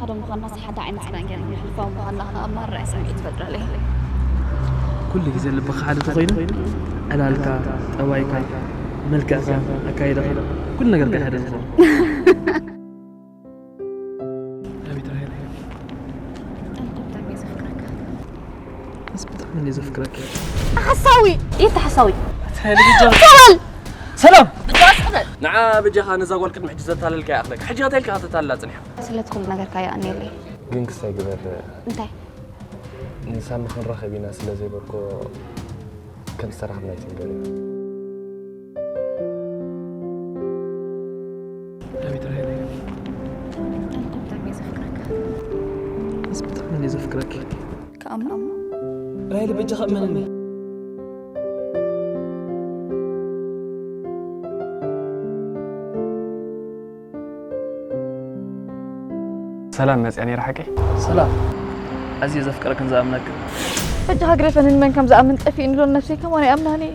ሓደ ምዃንና ሓደ ዓይነት ስጋ ገይርና ነሕልፎ ምዃንና ከኣ ኣማርራይ ስምዒት ይፈጥረለይ። ኩሉ ግዜ ልብኻ ሓደ ተኾይኑ ዕላልካ፣ ጠባይካ፣ መልክዕካ፣ ኣካይዳኻ፣ ኩሉ ነገርካ ሓደ ዝኸውን። ኣቤት ራሄል፣ ኣስ ብጣዕሚ እየ ዘፍቅረኪ። ሓሳዊ የተ ሓሳዊ ኣታ ልጅ ሰላም ሰላም ብጃስ ክበል ንዓ በጃኻ ነዛ ጓል ቅድሚ ሕጂ ዘታለልካ ይኣኽለካ። ሕጂ እንታይ ኢልካ ከተታልላ ጽኒሕካ? ስለቲ ኩሉ ነገርካ የቐንየለይ። ግን ክሳይ ግበር እንታይ ንሳሚ ክንራኸብ ኢና ስለ ዘይበልኮ ከም ዝተራኸብና ኣይትንገር። ኣቤት ራሄል፣ ኣስ ብጣዕሚ እየ ዘፍቅረኪ። ከኣምኖ ራሄል በጃኻ እመነኒ። ሰላም መፅያ ነይራ ሓቀይ? ሰላም ኣዝየ ዘፍቅረክን ዝኣምነክን። በጃኻ ግደፈኒ፣ ንመን ከም ዝኣምን ጠፊእኒ ዶ ነብሰይ ከማን ኣይኣምናን እየ።